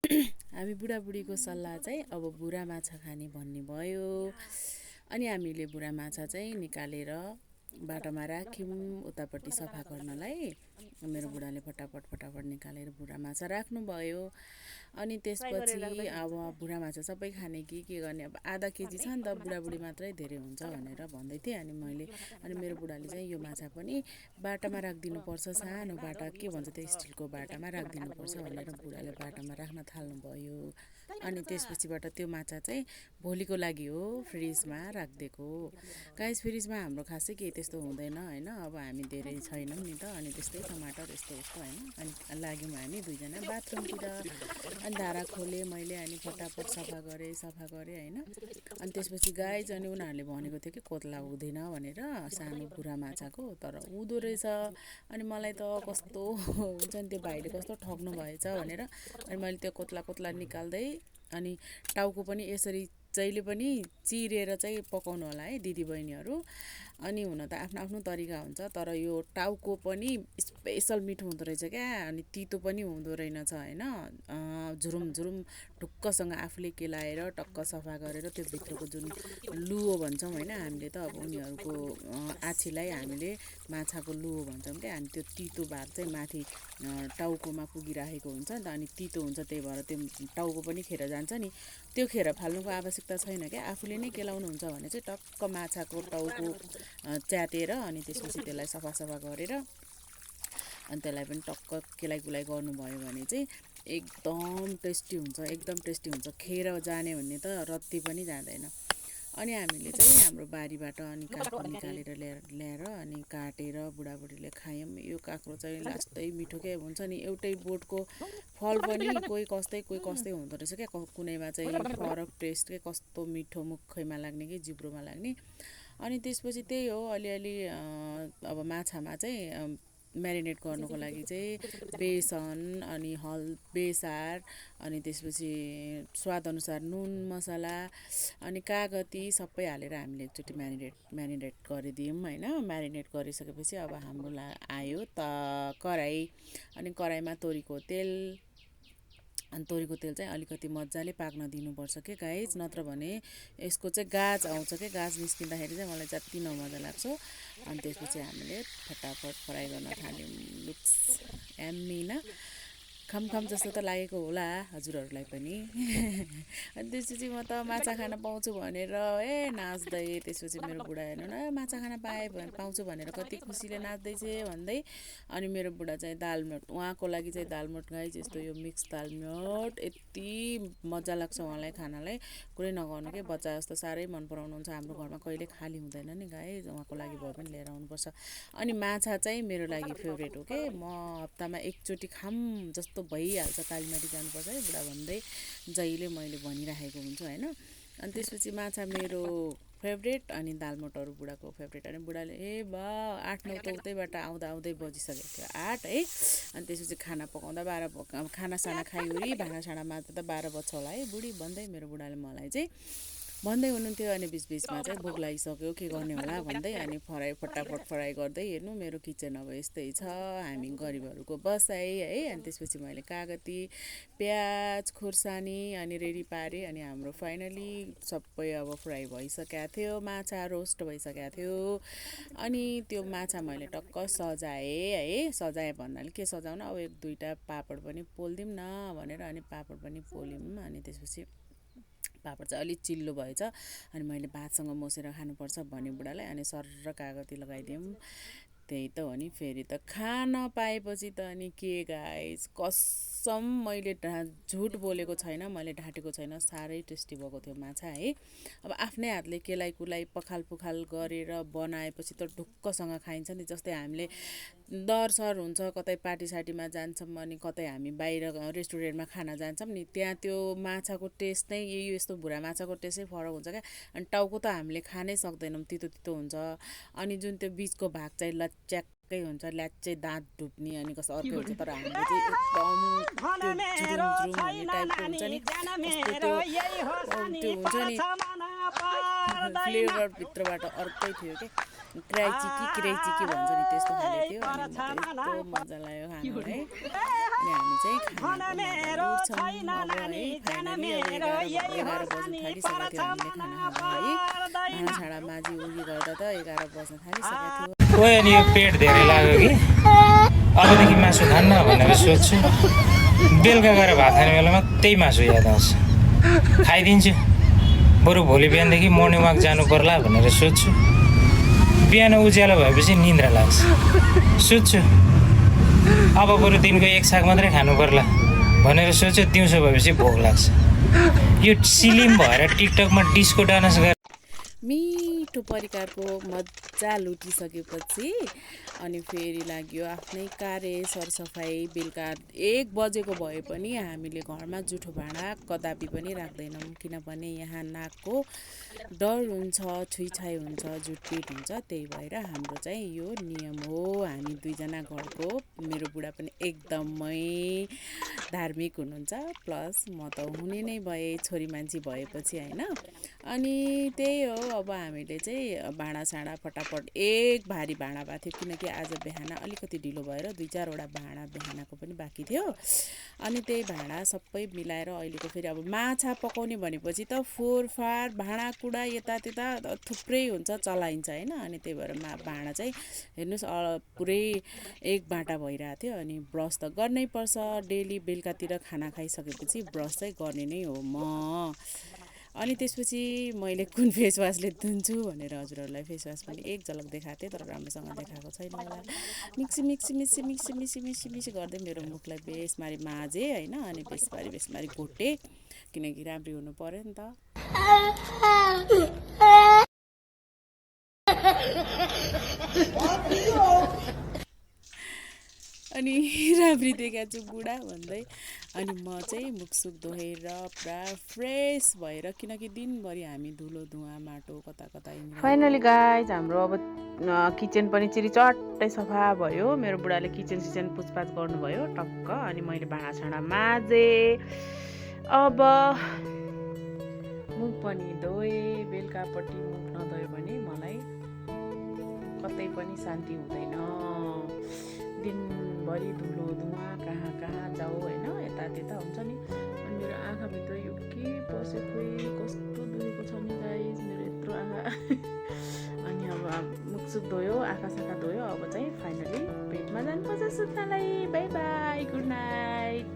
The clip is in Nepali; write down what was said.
हामी बुढाबुढीको सल्लाह चाहिँ अब बुढा माछा खाने भन्ने भयो। अनि हामीले बुढा माछा चाहिँ निकालेर बाटोमा राख्यौँ उतापट्टि सफा गर्नलाई। मेरो बुढाले फटाफट निकालेर बुढा माछा राख्नुभयो। अनि त्यसपछि अब बुढा माछा सबै खाने कि के गर्ने, अब आधा केजी छ नि त, बुढाबुढी मात्रै धेरै हुन्छ भनेर भन्दै थिएँ। अनि मेरो बुढाले चाहिँ यो माछा पनि बाटामा राखिदिनुपर्छ, सानो बाटा के भन्छ त्यो स्टिलको बाटामा राखिदिनुपर्छ भनेर बुढाले बाटामा राख्न थाल्नुभयो। अनि त्यसपछिबाट त्यो माछा चाहिँ भोलिको लागि हो फ्रिजमा राखिदिएको। गाइस फ्रिजमा हाम्रो खासै केही त्यस्तो हुँदैन होइन, अब हामी धेरै छैनौँ नि त। अनि त्यस्तै टमाटर यस्तो होइन। अनि लाग्यौँ हामी दुईजना बाथरुमतिर। अनि धारा खोलेँ मैले, अनि फटाफट सफा गरेँ होइन। अनि त्यसपछि गाइस अनि उनीहरूले भनेको थियो कि कोत्ला हुँदैन भनेर सानो बुढा माछाको, तर हुँदो रहेछ। अनि मलाई त कस्तो हुन्छ नि त्यो भाइले कस्तो ठग्नु भएछ भनेर अनि मैले त्यो कोत्ला निकाल्दै अनि टाउको पनि यसरी जहिले पनि चिरेर चाहिँ पकाउनु होला है दिदीबहिनीहरू। अनि हुन त आफ्नो आफ्नो तरिका हुन्छ, तर यो टाउको पनि स्पेसल मिठो हुँदो रहेछ क्या। अनि तितो पनि हुँदो रहेनछ होइन। झुरुम ढुक्कसँग आफूले केलाएर टक्क सफा गरेर त्यो भित्रको जुन लुहो भन्छौँ होइन, हामीले त अब उनीहरूको आछीलाई हामीले माछाको लुहो भन्छौँ क्या। अनि त्यो तितो भाग चाहिँ माथि टाउकोमा पुगिराखेको हुन्छ नि त, अनि तितो हुन्छ, त्यही भएर त्यो टाउको पनि खेर जान्छ नि। त्यो खेर फाल्नुको आवश्यकता छैन क्या, आफूले नै केलाउनुहुन्छ भने चाहिँ टक्क माछाको टाउको च्यातेर अनि त्यसपछि त्यसलाई सफा गरेर अनि त्यसलाई पनि टक्क केलाइ गर्नुभयो भने चाहिँ एकदम टेस्टी हुन्छ। खेर जाने भन्ने त रत्ती पनि जाँदैन। अनि हामीले चाहिँ हाम्रो बारीबाट अनि काँक्रो निकालेर ल्याएर अनि काटेर बुढाबुढीले खायौँ। यो काँक्रो चाहिँ लास्टै मिठो के हुन्छ नि, एउटै बोटको फल पनि कोही कस्तै हुँदो रहेछ क्या। कुनैमा चाहिँ फरक टेस्ट के, कस्तो मिठो मुखैमा लाग्ने कि जिब्रोमा लाग्ने। अनि त्यसपछि त्यही हो, अलिअलि अब माछामा चाहिँ म्यारिनेट गर्नुको लागि चाहिँ बेसन अनि बेसार अनि त्यसपछि स्वादअनुसार नुन मसला अनि कागती सबै हालेर हामीले एकचोटि म्यारिनेट गरिदियौँ होइन। म्यारिनेट गरिसकेपछि अब हाम्रो आयो त कराई। अनि कराईमा तोरीको तेल चाहिँ अलिकति मजाले पाक्न दिनुपर्छ के गाइज, नत्र भने यसको चाहिँ गाज आउँछ के। गाज निस्किँदाखेरि चाहिँ मलाई जति नमजा लाग्छ। अनि त्यसपछि हामीले फटाफट फ्राई गर्न थाल्यौँ। लुक्स एम्मी न, खम जस्तो त लागेको होला हजुरहरूलाई पनि। अनि त्यसपछि म त माछा खान पाउँछु भनेर नाच्दै, त्यसपछि मेरो बुढा हेर्नु न माछा खान पाउँछु भनेर कति खुसीले नाच्दैछ भन्दै। अनि मेरो बुढा चाहिँ दालमोट, उहाँको लागि चाहिँ दालमोट गाइज, यस्तो यो मिक्स दालमोट यति मजा लाग्छ उहाँलाई खानालाई, कुरै नगर्नु के। बच्चा जस्तो साह्रै मन पराउनुहुन्छ। हाम्रो घरमा कहिले खाली हुँदैन नि गाइज, उहाँको लागि भए पनि लिएर आउनुपर्छ। अनि माछा चाहिँ मेरो लागि फेभरेट हो के, म हप्तामा एकचोटि खाम जस्तो भइहाल्छ। कालीमाटी जानुपर्छ है बुढा भन्दै जहिले मैले भनिराखेको हुन्छु होइन। अनि त्यसपछि माछा मेरो फेभरेट अनि दालमोटहरू बुढाको फेभरेट। अनि बुढाले 8-9 त उतैबाट आउँदै बजिसकेको थियो 8 है। अनि त्यसपछि खाना पकाउँदा 12 खानासाना खाइवरी भाँडासाँडा माझ्दा त 12 बज्छ होला है बुढी भन्दै मेरो बुढाले मलाई चाहिँ भन्दै हुनुहुन्थ्यो। अनि बिचमा चाहिँ भोक लागिसक्यो के गर्ने होला भन्दै अनि फटाफट फ्राई गर्दै हेर्नु मेरो किचन अब यस्तै छ, हामी गरिबहरूको बसाइ है। अनि त्यसपछि मैले कागती प्याज खुर्सानी अनि रेडी पारेँ। अनि हाम्रो फाइनली सबै अब फ्राई भइसकेको थियो, माछा रोस्ट भइसकेको थियो। अनि त्यो माछा मैले टक्क सजाएँ भन्नाले के सजाउन, अब 1-2टा पापड पनि पोलिदिउँ न भनेर अनि पापड पनि पोल्यौँ। अनि त्यसपछि पापड चाहिँ अलिक चिल्लो भएछ। अनि मैले भातसँग मोसेर खानुपर्छ भन्यो बुढालाई। अनि सर्र कागती लगाइदिउँ, त्यही त हो नि। फेरि त खान पाएपछि त अनि के गाइस, कसम मैले झुट बोलेको छैन, मैले ढाँटेको छैन, साह्रै टेस्टी भएको थियो माछा है। अब आफ्नै हातले केलाइ पखाल गरेर बनाएपछि त ढुक्कसँग खाइन्छ नि। जस्तै हामीले दरसर हुन्छ, कतै पार्टीसाटीमा जान्छौँ अनि कतै हामी बाहिर रेस्टुरेन्टमा खाना जान्छौँ नि, त्यहाँ त्यो माछाको टेस्ट नै यस्तो भुरा माछाको टेस्टै फरक हुन्छ क्या। अनि टाउको त हामीले खानै सक्दैनौँ, तितो हुन्छ। अनि जुन त्यो बिचको भाग चाहिँ लच्याक्कै हुन्छ, ल्याच्चै दाँत ढुक्ने अनि कस्तो अर्कै हुन्छ। तर हाम्रो चाहिँ एकदम त्यो जुरुम भन्ने टाइपको हुन्छ नि, कस्तो त्यो हुन्छ नि, फ्लेभर भित्रबाट अर्कै थियो के। क्राइची कि क्रेची कि भन्छ नि त्यस्तो खाले थियो। अनि म त यस्तो मजा लाग्यो खानु है। अनि हामी चाहिँ खानाको मजा लुट्छौँ अब है। फाइनली अब 11 बज्नु थालिसकेको थियो हामीले खाना खाँदा है। भाँडासाँडा माझी उगी गर्दा त 11 बज्न थालिसकेको थियो। ओए अनि यो पेट धेरै लाग्यो कि अबदेखि मासु खान्न भनेर सोध्छु। बेलुका गएर भात खाने बेलामा त्यही मासु याद आउँछ, खाइदिन्छु। बरु भोलि बिहानदेखि मर्निङ वाक जानु पर्ला भनेर सोध्छु। बिहान उज्यालो भएपछि निन्द्रा लाग्छ, सोध्छु अब बरु दिनको 1 साग मात्रै खानु पर्ला भनेर सोध्छु। दिउँसो भएपछि भोक लाग्छ। यो सिलिम भएर टिकटकमा डिस्को डान्स गरेर मिठो परिकारको मजा लुटिसकेपछि अनि फेरि लाग्यो आफ्नै कार्य सरसफाइ। बेलुका 1 बजेको भए पनि हामीले घरमा जुठो भाँडा कदापि पनि राख्दैनौँ, किनभने यहाँ नाकको डर हुन्छ, छुइछाइ हुन्छ, जुटपिट हुन्छ। त्यही भएर हाम्रो चाहिँ यो नियम हो। हामी दुईजना घरको, मेरो बुढा पनि एकदमै धार्मिक हुनुहुन्छ, प्लस म त हुने नै भए छोरी मान्छे भएपछि होइन। अनि त्यही हो, अब हामीले चाहिँ भाँडासाँडा फटाफट एक भारी भाँडा भएको थियो, किनकि आज बिहान अलिकति ढिलो भएर 2-4वटा भाँडा बिहानको पनि बाँकी थियो। अनि त्यही भाँडा सबै मिलाएर अहिलेको फेरि अब माछा पकाउने भनेपछि त फोरफार भाँडाकुँडा यतात्यता थुप्रै हुन्छ, चलाइन्छ होइन। अनि त्यही भएर भाँडा चाहिँ हेर्नुहोस् पुरै एक बाटा भइरहेको थियो। अनि ब्रस त गर्नै पर्छ, डेली बेलुकातिर खाना खाइसकेपछि ब्रस चाहिँ गर्ने नै हो म। अनि त्यसपछि मैले कुन फेसवासले धुन्छु भनेर हजुरहरूलाई फेसवास पनि एक झलक देखाएको थिएँ, तर राम्रोसँग देखाएको छैन होला। मिक्सी गर्दै मेरो मुखलाई बेसमारी माझेँ होइन। अनि बेसमारी घोटेँ, किनकि राम्री हुनु पऱ्यो नि त। अनि राम्री देखाएको छु बुढा भन्दै। अनि म चाहिँ मुखसुख धोएर पुरा फ्रेस भएर, किनकि दिनभरि हामी धुलो धुवा माटो कता कता। फाइनली गाइज हाम्रो अब किचन पनि चिरी चट्टै सफा भयो। मेरो बुढाले किचन पुछपाछ गर्नुभयो टक्क। अनि मैले भाँडासाँडा माझेँ। अब मुख पनि धोएँ। बेलुकापट्टि मुख नधोयो भने मलाई कतै पनि शान्ति हुँदैन। दिनभरि धुलो धुवा कहाँ कहाँ जाऊ होइन, यता त्यता हुन्छ नि। अनि मेरो आँखाभित्र यो के पसेको कस्तो दुखेको छ नि गाइस मेरो यत्रो आँखा। अनि अब मुखसुख धोयो, आँखा साखा धोयो, अब चाहिँ फाइनली पेटमा जानुपर्छ सुत्नलाई। Bye bye, good night.